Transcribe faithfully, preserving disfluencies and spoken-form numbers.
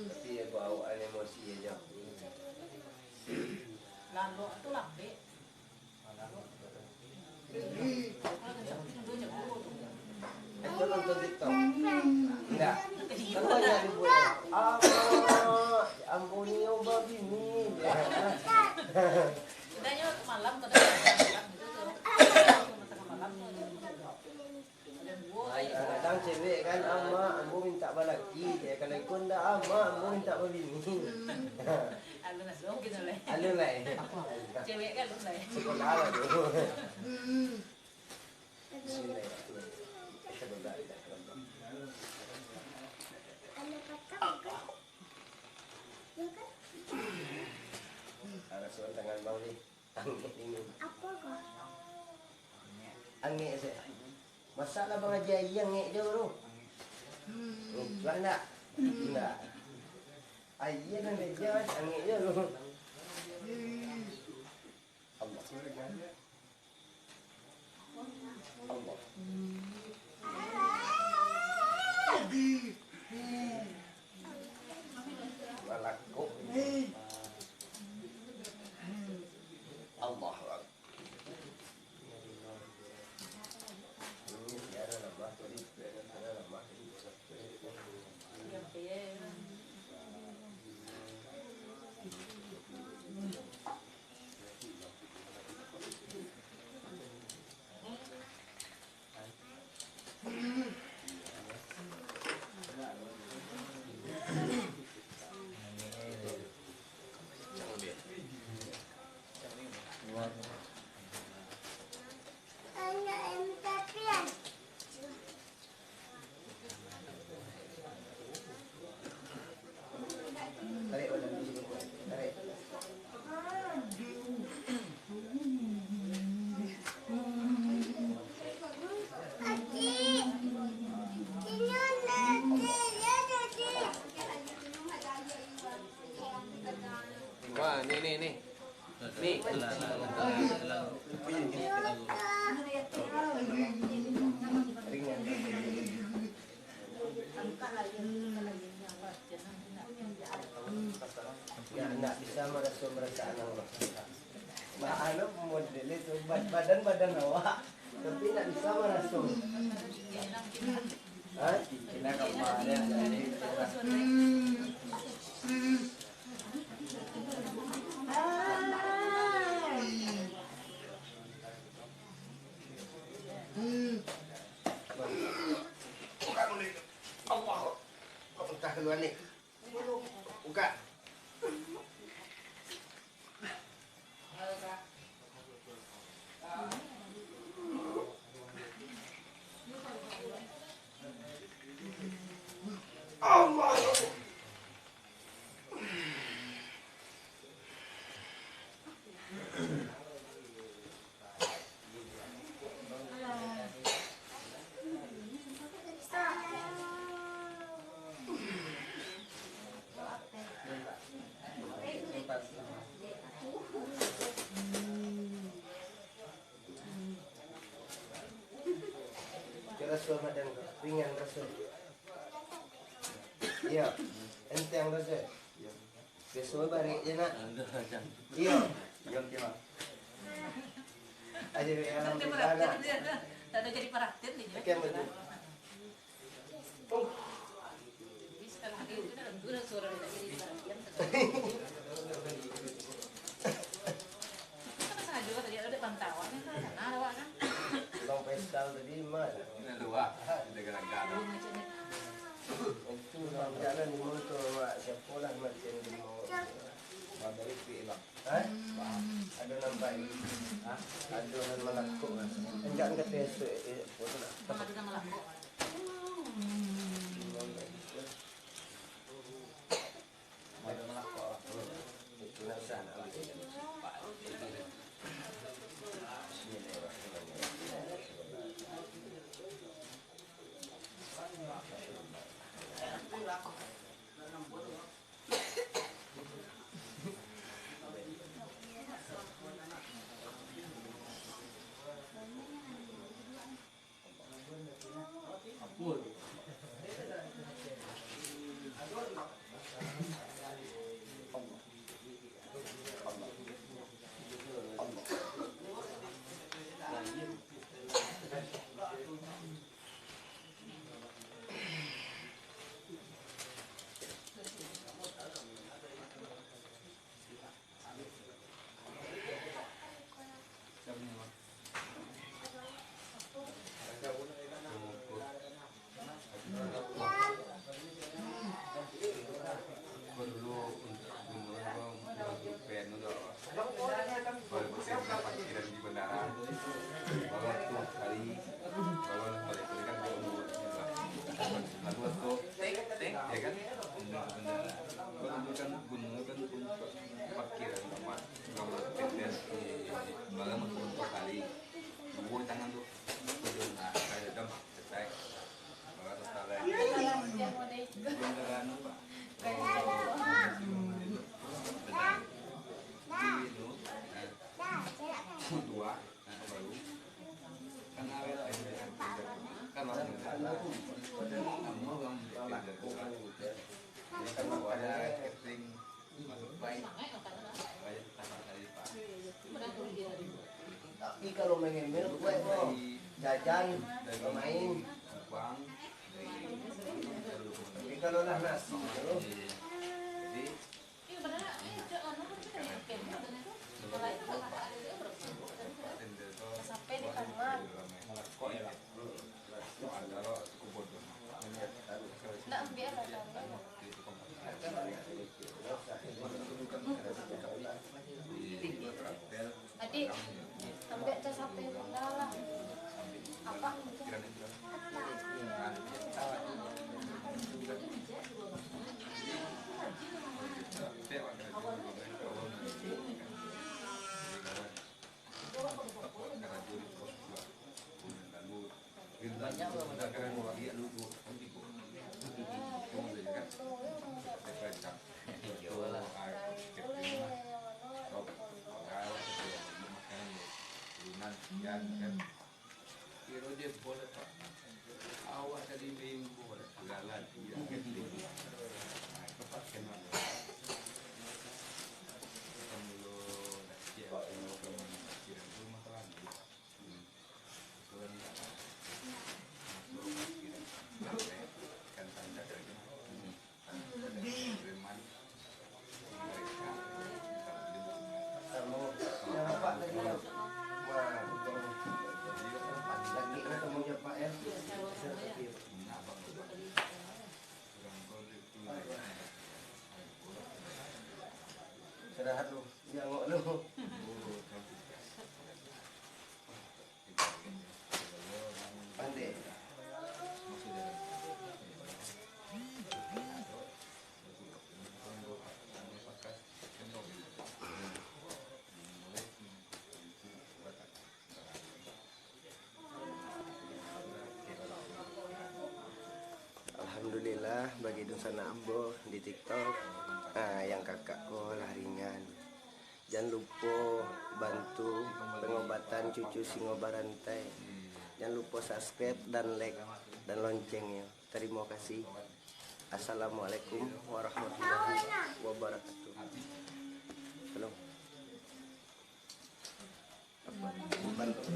Tapi ya, bawa emosi aja. Lalok tu lambek. Itu nonton TikTok. Enggak. Kan banyak dibuat. Ah, ampun, yo, babini. Udahnyo malam tu, malam tu. Kadang cewek kan, "Ama, ambo mintak balaki," je. Kalau iko ndak, "Ama, ambo mintak babini." Alun lah, alun lah, eh. Alun lah, eh. Cewek kan alun lah, eh. Sekolah lah tu. Bismillah. Ada soal tangan bang ni. Angek ini. Apo ko? Angek se. Masalah bang aja iya angek jo tu. Ni, cuak ndak? Ndak. Aia nan dia angek jo tu. Allah. Allah. Malakuk. Allahu Akbar. Wah, ni, ni, ni. Ni. Ya, ndak bisa maraso-maraso anak urang. Ba-, anu, model itu, bad-, badan-badan awak. Tapi ndak bisa maraso. Hah? Kena kemarin dari. Buka mulut. Allah. Kok entah keluar ni? Buka. Allah. Karaso badan ko, ringan raso. Iyo, enteng raso. Biaso barek je, nak. Iyo. Iyo, oke, Bang. Aja yang Dia perhatian dia, dia. Tak ada jadi perhatian dia. Oke, betul. Jadi sekarang dia itu dalam dua suara dia tak jadi perhatian. Kita kan sengaja tadi ada pantauan kan, sana ada awak kan. Bang Faisal tadi mah. Ini dua, ada gelagat. Dua macam ni. Itu bang jalan di motor, Mak. Siapa lah macam di motor? Bang dari P A, Bang. Hah? Ado nampak? Hah? Ado nan malakuk lah. Enggak, enggak, esok, eh, foto lah. Bang, ado nan malakuk. Ado malakuk lah. Itu nak sana. Bismillahirrahmanirrahim. Lalu atau, ya kan? Kalau dulu kan gunung kan untuk parkiran kamar, kamar hotel. Malam untuk kali. Dua tangan tu. Nah, kayak dam, cetek. Kalau atau salah. Belum ada anu, Pak. Benar. Dua. Tapi kalau main game, buat kok jajan, main. Tapi kalau lah nasi tu, sampai di kamar. Nak ambil lah. Adik, ambil cas H P bunda lah. Apa? Kiro dia boleh, Pak. Awak tadi main bola, galak dia. Nah, tempat kenal. Kan dulu dah siap, dulu kan pikiran tu masalah ni. Hmm. Kalau ni tak tahu. Suruh pikiran. Kan tak ada. Hmm. Istirahat lu, jangok lu. Pandai. Alhamdulillah, bagi dunsanak ambo di TikTok, ah, yang kakak ko lah ringan. Jan lupo bantu pengobatan cucu singo barantai. Jan lupo subscribe dan like dan loncengnya. Terima kasih. Assalamualaikum warahmatullahi wabarakatuh. Halo. Bantu.